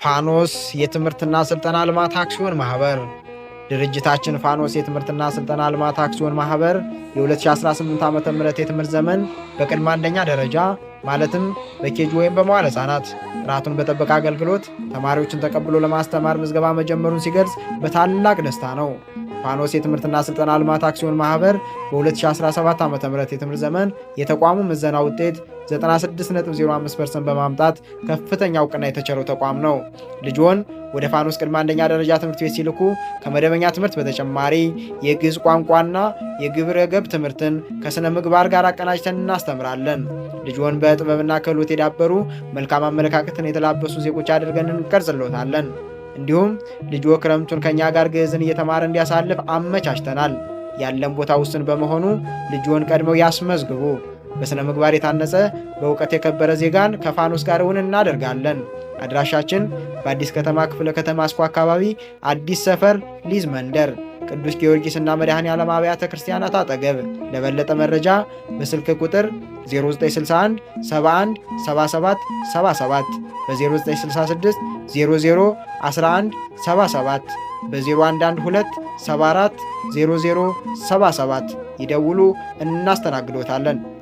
ፋኖስ የትምህርትና ስልጠና ልማት አክሲዮን ማህበር። ድርጅታችን ፋኖስ የትምህርትና ስልጠና ልማት አክሲዮን ማህበር የ2018 ዓ ም የትምህርት ዘመን በቅድመ አንደኛ ደረጃ፣ ማለትም በ KG ወይም በመዋለ ሕጻናት፣ ጥራቱን በጠበቀ አገልግሎት ተማሪዎችን ተቀብሎ ለማስተማር ምዝገባ መጀመሩን ሲገልጽ በታላቅ ደስታ ነው። ፋኖስ የትምህርትና ስልጠና ልማት አክሲዮን ማህበር በ2017 ዓ ም የትምህርት ዘመን የተቋሙ ምዘና ውጤት 96.05% በማምጣት ከፍተኛ እውቅና የተቸረው ተቋም ነው። ልጅዎን ወደ ፋኖስ ቅድመ አንደኛ ደረጃ ትምህርት ቤት ሲልኩ ከመደበኛ ትምህርት በተጨማሪ የግዕዝ ቋንቋና የግብረ ገብ ትምህርትን ከሥነ ምግባር ጋር አቀናጅተን እናስተምራለን። ልጅዎን በጥበብና ክህሎት የዳበሩ፣ መልካም አመለካከትን የተላበሱ ዜጎች አድርገን እንቀርጽልዎታለን። እንዲሁም ልጅዎ ክረምቱን ከእኛ ጋር ግዕዝን እየተማረ እንዲያሳልፍ አመቻችተናል። ያለን ቦታ ውስን በመሆኑ ልጅዎን ቀድመው ያስመዝግቡ። በሥነ ምግባር የታነጸ፣ በእውቀት የከበረ ዜጋን ከፋኖስ ጋር እውን እናደርጋለን። አድራሻችን በአዲስ ከተማ ክፍለ ከተማ አስኮ አካባቢ፣ አዲስ ሰፈር ሊዝ መንደር፣ ቅዱስ ጊዮርጊስና መድኃኔ ዓለም አብያተ ክርስቲያናት አጠገብ። ለበለጠ መረጃ በስልክ ቁጥር 0961 71 77 77፣ በ0966 00 11 77፣ በ0112 74 00 77 ይደውሉ፣ እናስተናግዶታለን።